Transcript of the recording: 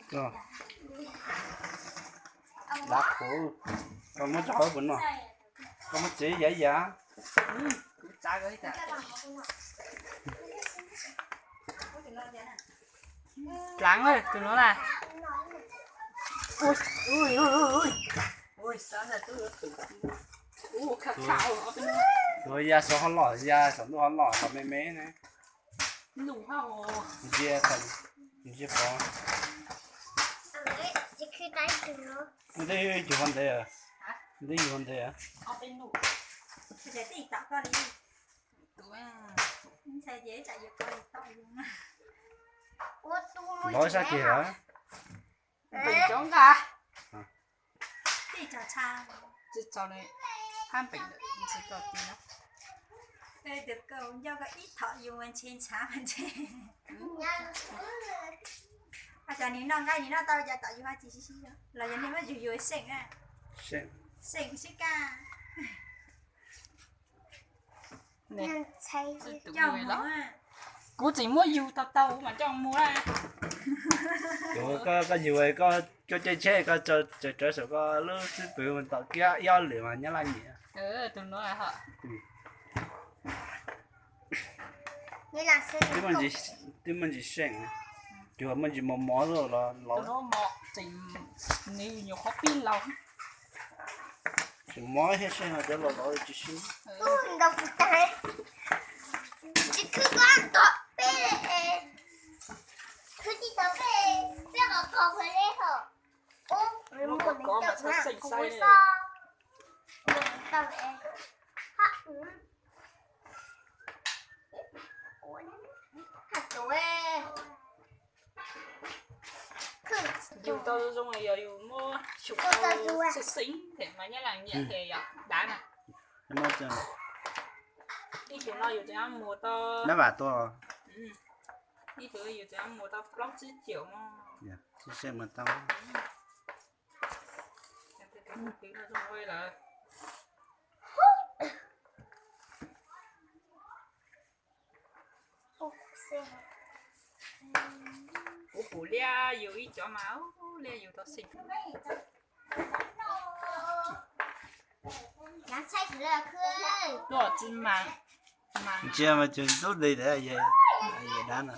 Koj, dav qhuav, koj muab tso hauv puas noj? Koj muab txiav yav yav. Dlaav tus nuav na. Tus ya saum hov loj, ya saum ntuj hov loj, hov me me na. Ntsia, ntsia pov. Ntawd yug hov ntev, ntawd yug hov ntev. Lov sab kis lawm. Cov nws noj nqaij nws noj tau, cov tom yus ho tsis sib sib zog los yog nej muab yug yus seem na. Seem sib kaj. Kuv tseem muab yug tau tau mas coj mus na. Koj yug, koj caij tsheb koj tsaws saum koj lub xib pwg mus tom kiab ib ob lwm mas nyab laj nyiam. Tus nuav twb muaj ntsis seem, cuag muaj ntsis mos mos los laus. Tseem, nws nyuam qhuav pib laus. Tseem mos thiab, seem cov laus laus tsis sib. Muab kov kov mas txhob xeem saib. Yug tau zoo zoo yog yus muab xyum tau xeem xeem thiab mas nyab laj nyiam thiab yog dav na. Ib tug no yus tseem mus tau, ib tug yus tseem mus tau plaub tsib caum mog. Twb no zoo lawm. Kuv pum liab yus ib cov mas, liab yus tau xeem. Tuaj tsis mas. Ntsia mas cus ntxub li, yog dav no.